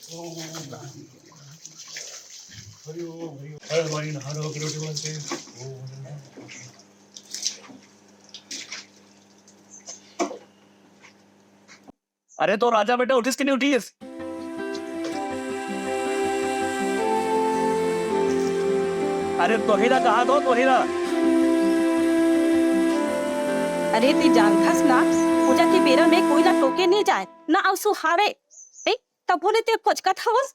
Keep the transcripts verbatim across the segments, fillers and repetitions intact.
अरे तो राजा बेटा, उठिस कि नहीं उठिस? अरे तोहिरा कहाँ तो तोहिरा? अरे ते जानथस ना, पूजा के बेरा में कोई ला टोके नहीं जाए, ना अउ सुहावे। ए, तभो ले ते कोचकत हवस।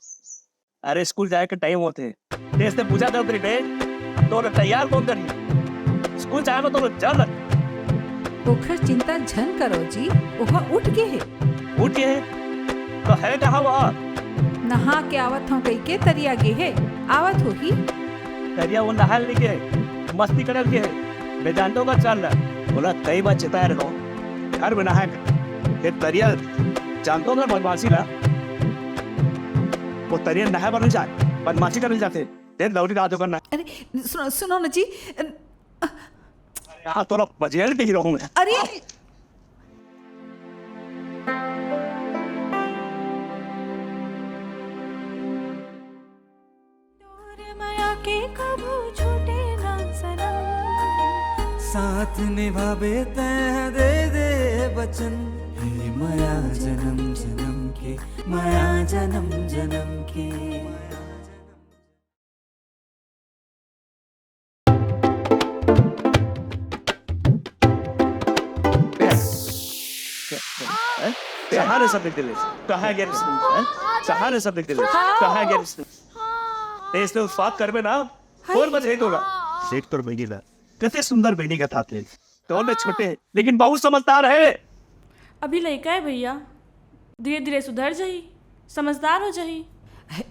अरे स्कूल जाए के टाइम होथे, तेज ते पूजा करत रही बे, तोर तैयार कौन करही? स्कूल जाए में तोर जल लग। ओखर चिंता झन करो जी, ओहा उठ गे हे। उठ गे हे? तो हे कहाँ वह? नहा के आवत हूँ कही के तरिया गे हे, आवत होही। तरिया वो नहाए ले गे हे, मस्ती करे ले गे हे। मैं जानता हूँ का चल रहा, बोला कई बार चेताए रहो, घर में नहाए के। ये तरिया जानता हूँ ना बदमाशी ला, वो तरिया नहाए बर नहीं जाए, बदमाशी करे ले जाथे। देख लौटी रात करना। अरे सुनो, सुनो ना जी। हाँ, तोला बजिया नहीं रखूँ मैं। अरे डोर मया के कभू छूटे ना सनम। साथ निभाबे तैं दे दे बचन। हे मया जनम जनम के, मया जनम जनम के। हैं? कहाँ रे सब निकले? कहाँ गया इसने? हैं? कहाँ रे सब निकले? कहाँ गया इसने? ए, इसने उत्पात करबे ना, और बच गई तोला। देख तोर बहिनी ला, कते सुंदर बहिनी का था तेरे। तो मैं छोटे, लेकिन बहुत समझदार है। अभी लइका है भैया, धीरे धीरे सुधर जाही, समझदार हो जाही।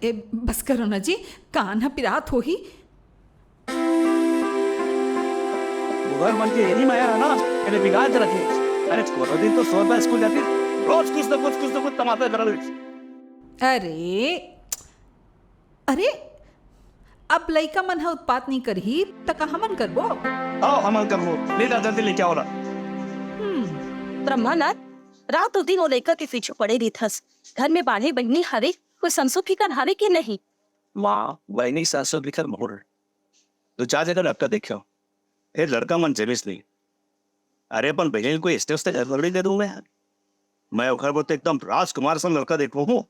ए, बस करो ना जी, कान ह पिरात होही। बुढ़र मन के यही माया है ना, एने बिगाड़ के रखे। अरे कोनो दिन तो सौ रुपया स्कूल जाती, रोज कुछ न कुछ, कुछ न कुछ तमाशा कर रही। अरे, अरे, अब लइका मन ह उत्पात नहीं करही, त का हमन करबो? आओ, हमन करबो। ले जा, जल्दी लेके आओ ना। हम्म। ब्रह्मानंद, रात दिन ओ लइका के पीछू पड़े रहिथस। घर में बाढ़े बहिनी हवे, कोई संसो फिकर हवे कि नहीं? माँ, बहिनी संसो फिकर मोर। तो जा जगह लड़का देखियो। फिर लड़का मन जमीस नहीं। अरे, अपन बहिनी कोई एस्ते उस्ते घर पकड़ी दे दूं मैं। मैं ओखर बर तो एकदम राजकुमार सन लड़का देखो हूँ।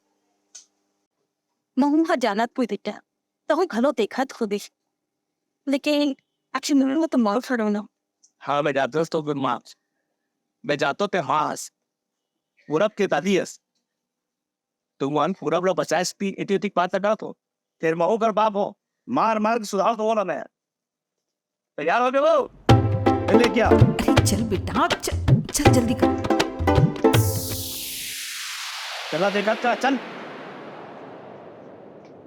महू ह जानत पुई बेटा, तहूँ घलो देखत होबे, लेकिन आखिर मुंह में तो मार खड़ो ना। हाँ, मैं जातो तो फिर मार, मैं जातो ते हास, पूरब के दादी हस, तू मन पूरब ला बचाए सती इति उति बात लगा तो, फिर महू कर बाप हो, मार मार के सुधार तो ना मैं। तैयार हो गए वो? ले क्या? अरे चल बेटा, चल, चल जल्दी कर। चला देखा था, चल।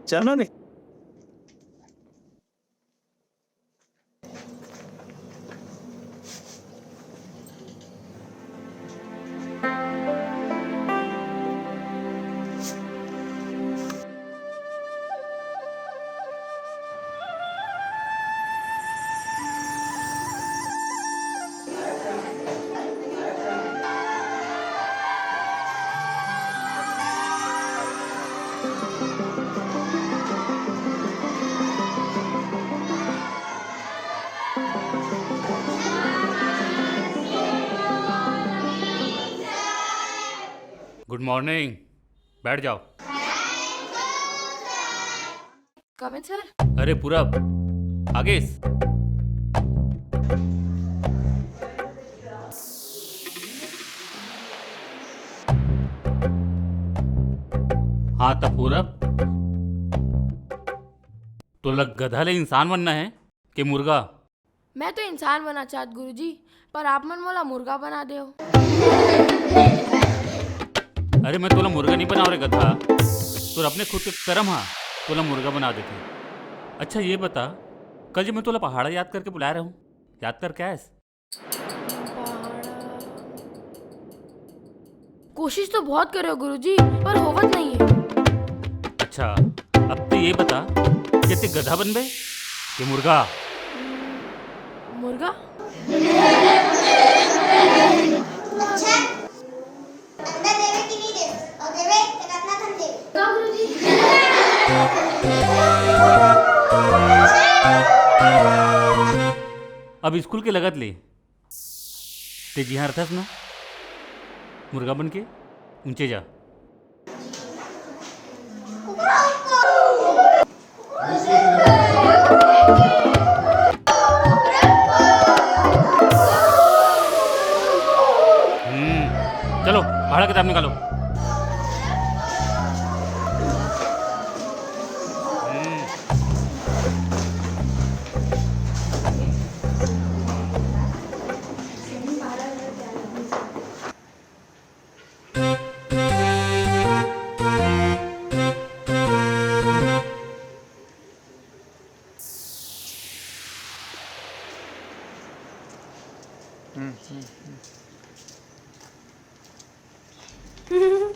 चल ना नहीं। गुड मॉर्निंग। बैठ जाओ। कम इन सर। अरे पूरब, आगेस। हाँ त पूरब, तोला गधा ले इंसान बनना है कि मुर्गा? मैं तो इंसान बनना चाहत गुरुजी, पर आप मन मोला मुर्गा बना देव। अरे मैं तोला मुर्गा नहीं बनाव रे गधा, तोर अपने खुद के करम हा तोला मुर्गा बना देथे। अच्छा ये बता, कल जो मैं तोला पहाड़ा याद करके बुलाए रहूं, याद करके आयस? पहाड़ा। कोशिश तो बहुत करे हो गुरुजी, पर होवत नहीं है। अच्छा, अब तो ये बता कि ते गधा बनबे कि मुर्गा? मुर्गा। अच्छा, अंडा देवे कि नहीं देवे? और देवे तो कितना धन देवे? का गुरुजी? अब स्कूल के लगत ले ते जिहां रथस ना, मुर्गा बन के ऊंचे जा। हम्म, चलो, भाड़ा किताब निकालो। हम्म।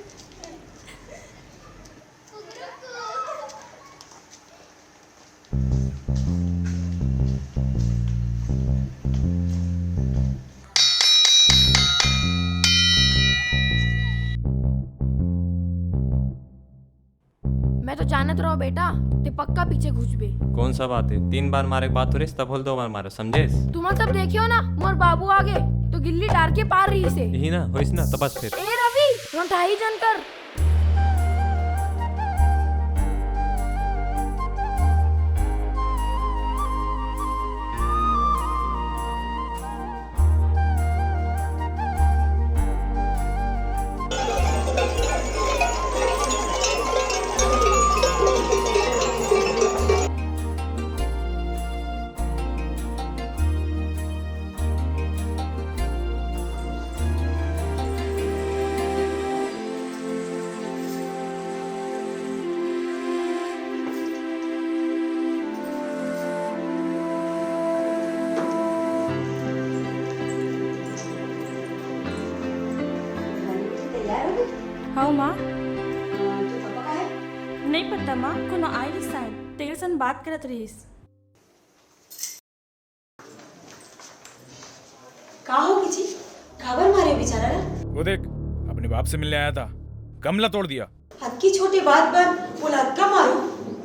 मैं तो जानत रहो बेटा, ते पक्का पीछे घुसबे। कौन सा बात है? तीन बार मारे के बात हो रही, तब होल दो बार मारो, समझेस? तुमन सब देखे हो ना, मोर बाबू आगे तो गिल्ली डार के पार रही से। यही ना होइस ना, तब बस फिर। ए रवि, रोंठाई जन कर। तैयार हो गई? हाँ माँ। अ, तोर पापा कहाँ है? नहीं पता माँ, कोनो आए रिहिस शायद, तेरे सन बात करत रहिस। का हो गे जी? काबर मारे हो बेचारा ला? वो देख, अपने बाप से मिलने आया था, गमला तोड़ दिया। अतकी छोटे बात बर ओला अतका मारो,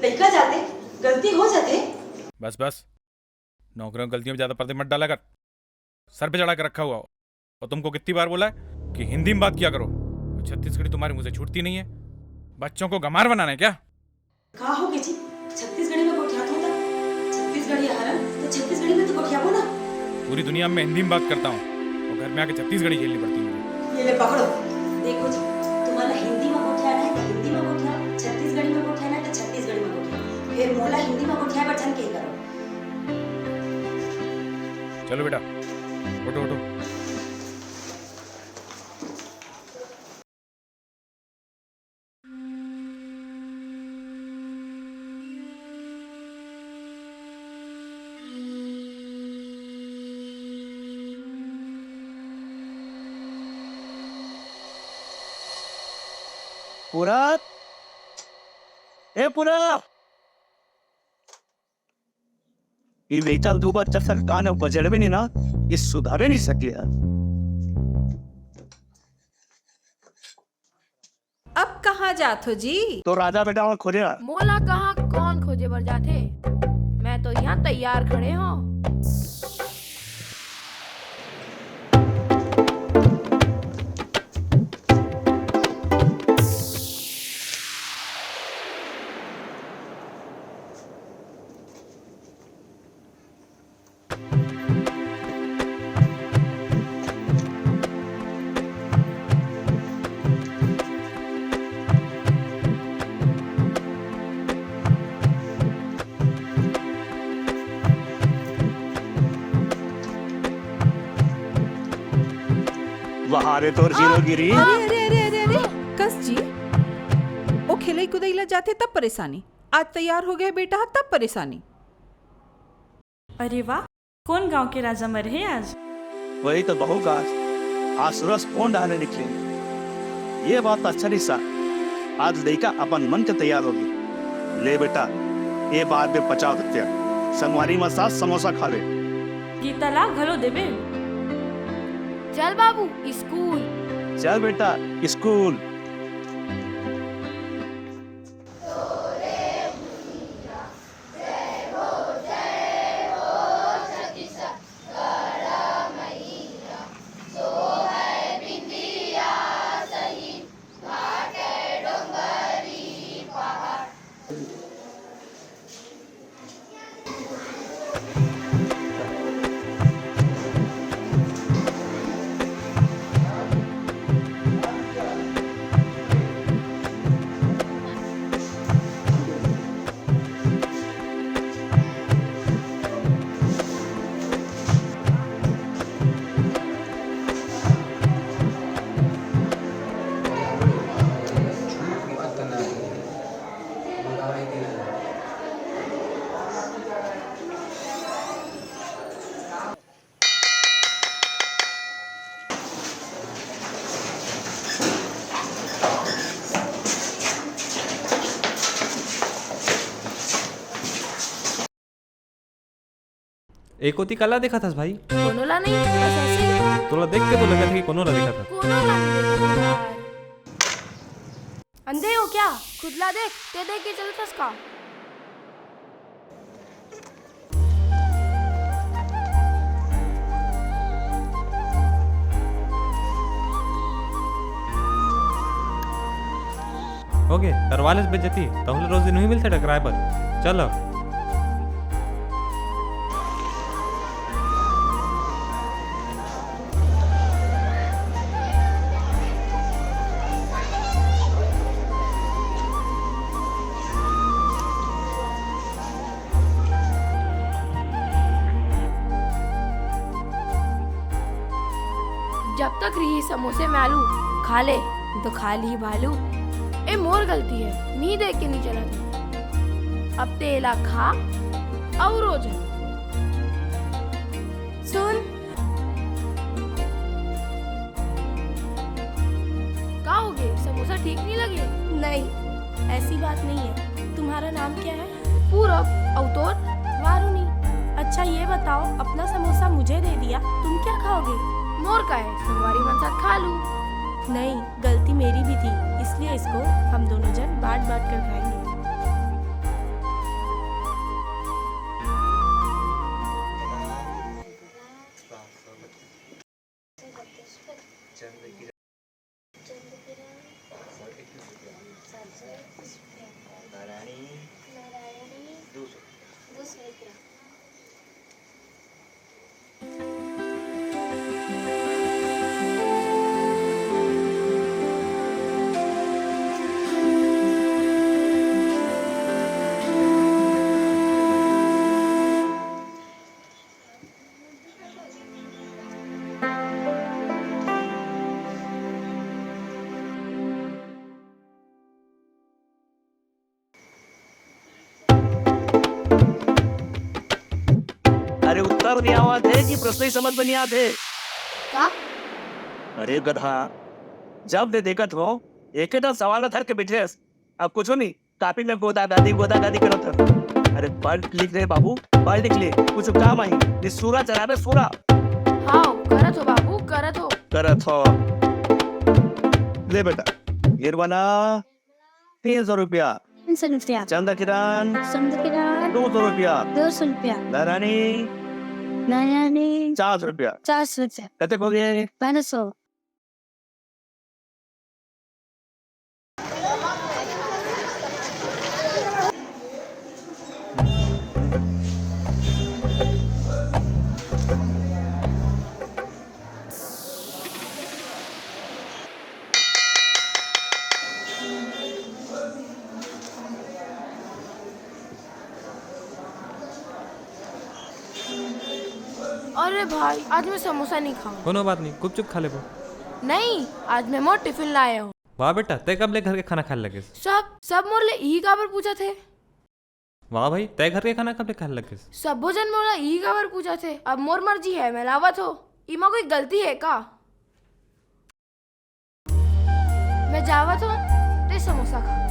लइका जाते, गलती हो जाते। बस बस, नौकरियों की गलतियों में ज्यादा पर्दे मत डाला कर। सर पे चढ़ा के रखा हुआ हो। और तुमको कितनी बार बोला है कि हिंदी में बात किया करो, और छत्तीसगढ़ी तुम्हारे मुंह से छूटती नहीं है। बच्चों को गंवार बनाना है क्या? का हो गे जी? छत्तीसगढ़ी में गोठियात हो त? छत्तीसगढ़िया हरन, तो छत्तीसगढ़ी में तो गोठियाबो ना। पूरी दुनिया में हिंदी में बात करता हूँ, वो घर में आके छत्तीसगढ़ी झेलनी पड़ती है मुझे। ये ले पकड़ो, देखो जी, तुम्हारा हिंदी में गोठियाना है तो हिंदी में गोठियाओ, छत्तीसगढ़ी में गोठियाना है तो छत्तीसगढ़ी में गोठियाओ, फिर मोला हिंदी में गोठियाए बर झन के करो। चलो बेटा, उठो, उठो। पूरा, ए पूरा। ये लइका दू बच्चा सरकार ने बजड़बे नहीं ना, ये सुधारे नहीं सके यार। अब कहाँ जात हो जी? तो राजा बेटा वहाँ खोजे यार। मोला कहाँ कौन खोजे बर जाथे? मैं तो यहाँ तैयार खड़े हूँ। वाह रे तोर जीरो गिरी। अरे, अरे, अरे, अरे, अरे, कस जी, ओ खेलई कुदई ला जाथे तब परेशानी, आज तैयार हो गए बेटा तब परेशानी। अरे वाह, कोन गांव के राजा मरे हे आज? वही तो बहू का आज, आज सूरज कोन डाहर ले निकले। ये बात तो अच्छा नहीं सा, आज लइका अपन मन के तैयार होगे। ले बेटा, ये बार में पचास रुपया, संगवारी में साथ समोसा खा ले। गीता ला घलो देबे। चल बाबू, स्कूल। चल बेटा, स्कूल। जय हो, जय हो, छत्तीसगढ़। ए कोती काला देखत हस भाई? कोनो ला नहीं, बस ऐसे ही। तोला देख के तो लगत हे कि कोनो ला देखत हस। कोनो ला नहीं देखत हस। अंधे हो क्या? खुद ला देख, ते देख के चलत हस का? ओके, करवा लेस बेइज्जती, तहूँ ला रोज दिन उही मिलथे टकराए बर। चल अब। जब तक रही समोसे में आलू, खा ले, तो खा ली भालू। ए मोर गलती है, मी देख के नहीं चला था। अब तेला खा, और रो जा। सुन। का हो गए? समोसा ठीक नहीं लगे? नहीं, ऐसी बात नहीं है। तुम्हारा नाम क्या है? पूरब। अउ तोर? वारुणी। अच्छा, ये बताओ, अपना समोसा मुझे दे दिया, तुम क्या खाओगे? मोर का है, संगवारी मन साथ खा लूं। नहीं, गलती मेरी भी थी, इसलिए इसको हम दोनों जन बांट बांट कर खाएंगे। अरे उत्तर नहीं आवत हे कि प्रश्न ही समझ में नहीं आत हे? का? अरे गधा, जब ले देखत हो, एके ठन सवाल ल धर के बैठे हस। अब कुछो नहीं, कॉपी में गोदा गादी, गोदा गादी करत हस। अरे पढ़ लिख ले बाबू, पढ़ लिख ले, कुछ काम आही। ये सूरा चलाबे सूरा। हाव, करत हो बाबू, करत हो। करत हो। ले बेटा, गिरवाना। तीन सौ रुपया। तीन सौ रुपया। चंदा किरण। चंदा किरण। दो सौ रुपया। दो सौ रुपया। नारायणी। नारायणी। चार सौ रुपया। चार सौ रुपया। कतेक हो गए? बारह सौ। अरे भाई, आज मैं समोसा नहीं खाऊं। कोनो बात नहीं, गुपचुप खा लेबो। नहीं, आज मैं मोर टिफिन लाए हूँ। वाह बेटा, तै कब ले घर के खाना खाए लगे? सब, सब मोर ले इही काबर पूछत हे? वाह भाई, तै घर के खाना कब ले खाए लगे? सबो जन मोला इही काबर पूछत हे? अब मोर मर्जी है, मैं लावत हो। इमा कोई गलती है का? मैं जावत हूँ, ते समोसा खा।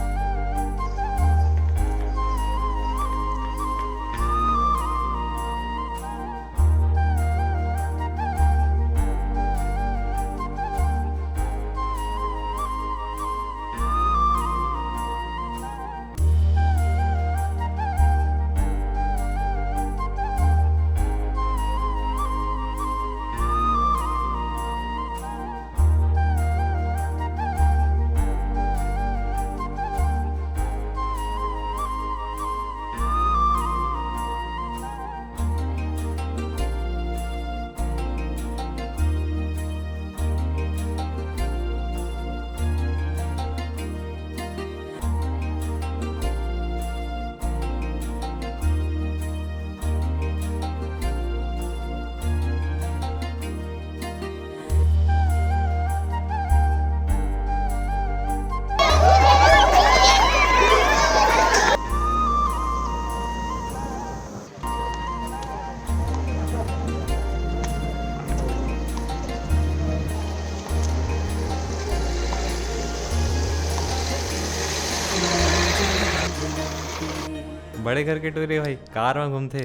बड़े घर के टूरी भाई, कार में घूमथे।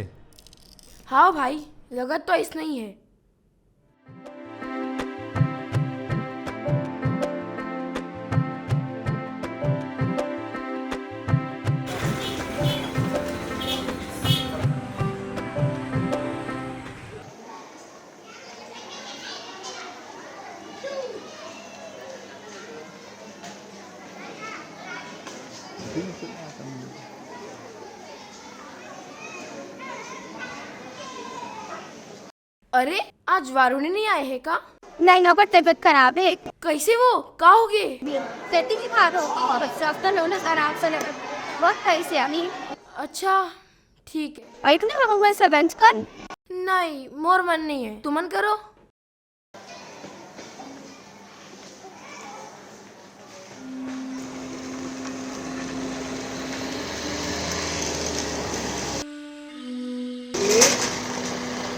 हाँ भाई, लगत तो अइसने ही हे। अरे, आज वारुणी नहीं आए हे का? नहीं, ओकर तबीयत खराब हे। कइसे वो? का होगे? पेट ही खराब हे, बस डॉक्टर लोग ने आराम से ले, बहुत कइसे अभी। अच्छा, ठीक हे। अउ एक ना, हम वैसे बेंच कर। नहीं, मोर मन नहीं हे, तुमन करो।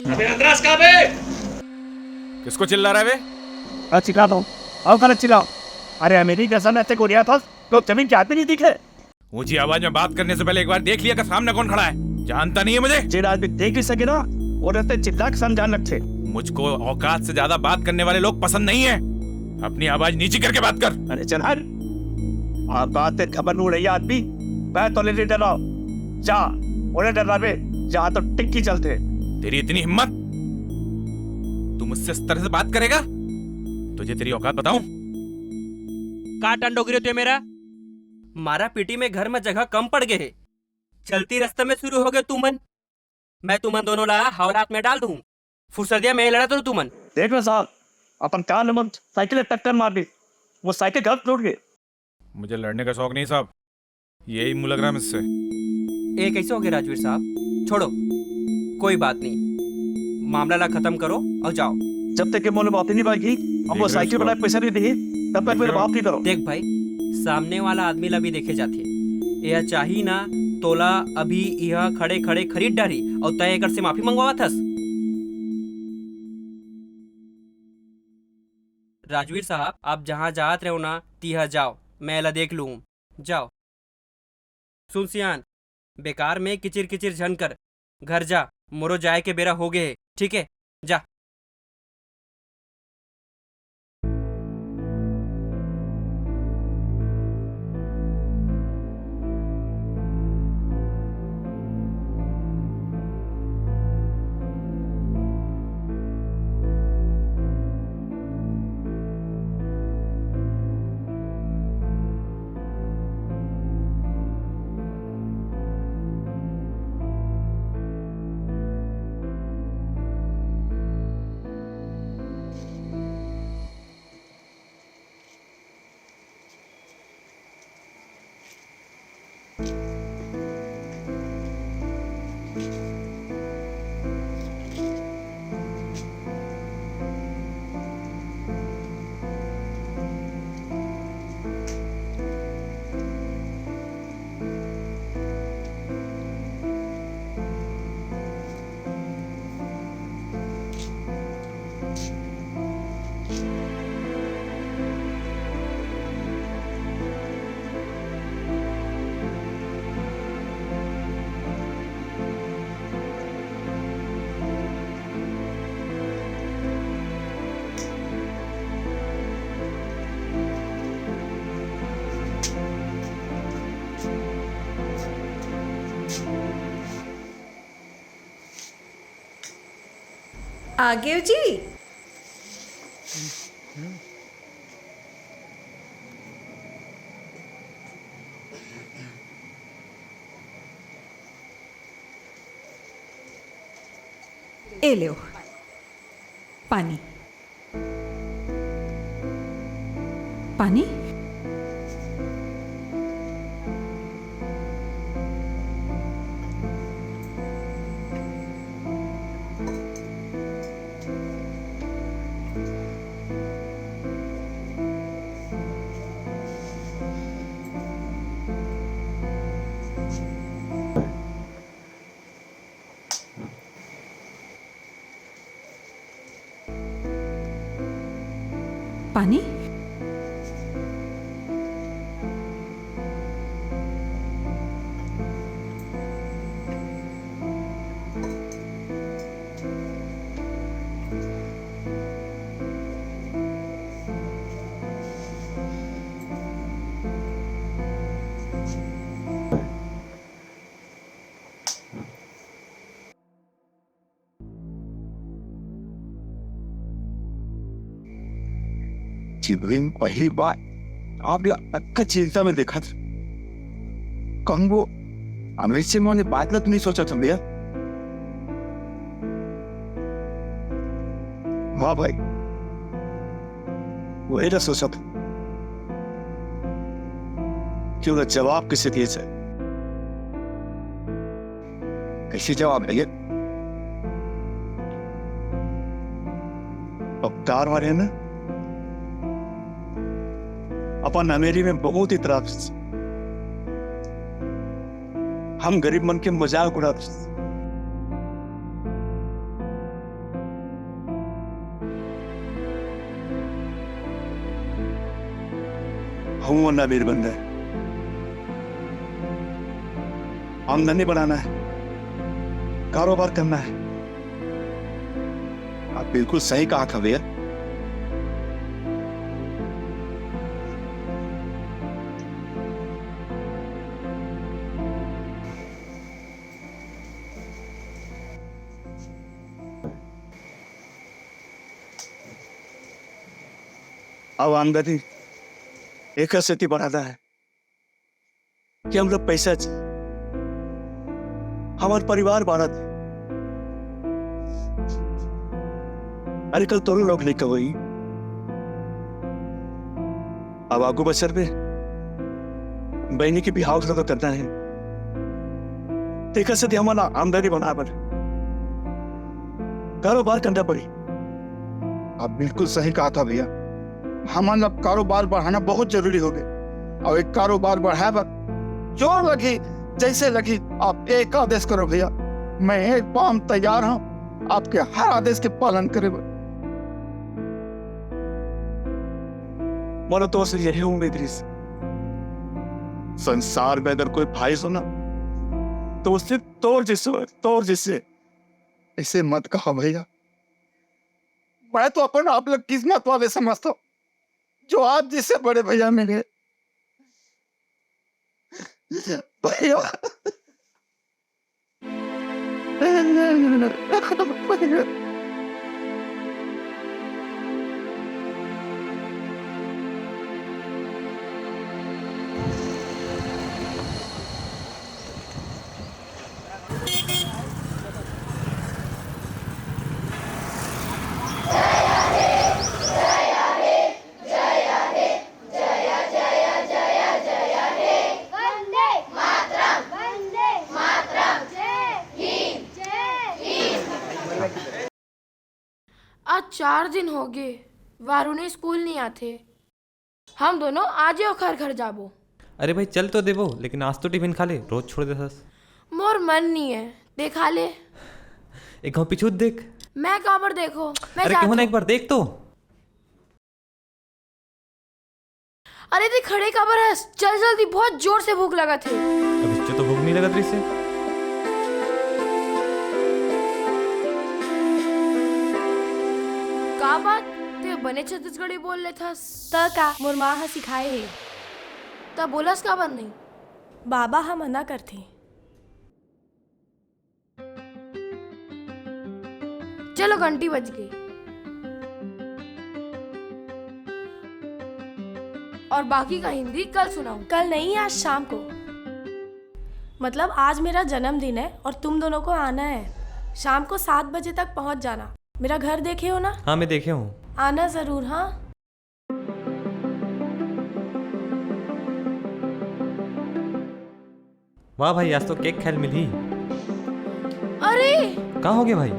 अबे अंद्रास, कहाँ बे? किसको चिल्ला रहा है बे? हाँ, चिल्ला दो। आओ, गलत चिल्लाओ। अरे, अमेरिका से मैं तेरे को रिया था, तो जमीन के आदमी नहीं दिखे। ऊंची आवाज में बात करने से पहले एक बार देख लिया कि सामने कौन खड़ा है। जानता नहीं है मुझे। जेन आदमी देख नहीं सके ना, वो रस्ते चिल्ला के समझान लगथे। मुझको औकात से ज्यादा बात करने वाले लोग पसंद नहीं है। अपनी आवाज नीची करके बात कर। अरे चल हट। औकात से खबर उड़ैया आदमी, मैं तो नहीं डरा। जा, उन्हें डरावे, जहाँ तो टिक्की चलथे। तेरी इतनी हिम्मत, तू मुझसे इस तरह से बात करेगा? तुझे तेरी औकात बताऊं? का टंडो गिरे तू मेरा? मारा पीटी में घर में जगह कम पड़ गए हे। चलती रास्ता में शुरू हो गए तुमन। मैं तुमन दोनों ला हवरात में डाल दूं। फुर्सतिया में लड़ा तो तुमन। देख लो साहब, अपन कार ले मोर साइकिल ले टक्कर मार दी, वो साइकिल घर टूट गई। मुझे लड़ने का शौक नहीं साहब, यही मुँह लग रहा है मुझसे। ए, कैसे हो गए राजवीर साहब? छोड़ो, कोई बात नहीं, मामला ला खत्म करो और जाओ। जब तक ये मोर ले माफी नहीं मांगी, हम वो देख रहे हो साइकिल इसको? बना के पैसा नहीं दी, तब तक देख मेरे रहे हो? माफ नहीं करो। देख भाई, सामने वाला आदमी ला भी देखे जाथे। यह चाही ना, तोला अभी यह खड़े खड़े खरीद डारी और तय एकर से माफी मंगवावत हस। राजवीर साहब, आप जहाँ जात रहो ना, तिहा जाओ, मैं एला देख लूँ। जाओ। सुन सियान, बेकार में किचिर किचिर झन कर, घर जा, मोरो जाए के बेरा हो गए हे, ठीक है? जा। आ गए जी। ए लो पानी। पानी। पानी। दिन पहली बार आप ये अतका चिंता में देखा था। कहूँ वो अमृत सिंह वाली बात ला तो नहीं सोचा था भैया? वाह भाई, वही ना सोचा था कि ओला जवाब किसे दिए जाए। कैसे जवाब भैया? अवतार वाले ना अपन अमीरी में बहुत इतराफ, हम गरीब मन के मजाक उड़ात। हूँ ना अमीर बंदा है, आमदनी बढ़ाना है, कारोबार करना है। आप बिल्कुल सही कहा था भैया। अब आमदनी एक सेती बढ़ाता है कि हम लोग पैसा च-, हमार परिवार बाढ़त है। अरे कल तोरो लोग नहीं कहोई, अब आगू बछर में बहनी के बिहाव घलो करना है, तेकर सेती हमन ला आमदनी बनाए बर कारोबार करना पड़ी। आप बिल्कुल सही कहा था भैया, हमन ला कारोबार बढ़ाना बहुत जरूरी हो गए। और एक कारोबार बढ़ाए बर जो लगी, जैसे लगी, आप एक आदेश करो भैया, मैं एक पाम तैयार हूँ आपके हर आदेश के पालन करे बर। मोला तो से यही उम्मीद रहिस। संसार में अगर कोई भाई हो ना, तो उससे तोर जैसे हो, तोर जैसे। ऐसे मत कहा भैया, मैं तो अपन आप लोग किस्मत वाले समझता हूँ, जो आप जैसे बड़े भैया मिले। भैया। आज चार दिन हो गए, वारुणी स्कूल नहीं आथे। हम दोनों आज ही ओखर घर जाबो। अरे भाई, चल तो देबो, लेकिन आज तो टिफिन खा ले, रोज छोड़ देथस। मोर मन नहीं है, देखा ले। एक घाव पीछू देख। मैं काबर देखो, मैं अरे जात कहूँ ना, हूँ। एक बार देख तो। अरे दी, खड़े काबर हस? चल जल्दी, बहुत जोर से भूख लगत हे। अभी तो भूख नहीं लगत रहिसे। का बात? ते बने छत्तीसगढ़ी बोल लेथस। त का, मोर माँ ह सिखाए हे। त बोलस काबर नहीं? बाबा ह मना करथे। चलो, घंटी बज गई। और बाकी का हिंदी कल सुनाऊं। कल नहीं, आज शाम को। मतलब, आज मेरा जन्मदिन है और तुम दोनों को आना है। शाम को सात बजे तक पहुंच जाना। मेरा घर देखे हो ना? हाँ, मैं देखे हूँ। आना जरूर, हाँ। वाह भाई, आज तो केक खाए ल मिलही। अरे! का हो गया भाई?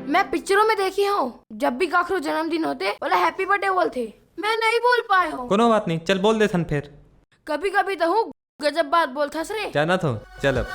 मैं पिक्चरों में देखी हूँ, जब भी काकरो जन्मदिन होथे, ओला happy birthday बोलथे। मैं नहीं बोल पाए हूँ। कोनो बात नहीं, चल बोल देथन फेर। कभी-कभी तो हूँ गजब बात बोलथस रे। जानत हूँ, चल अब।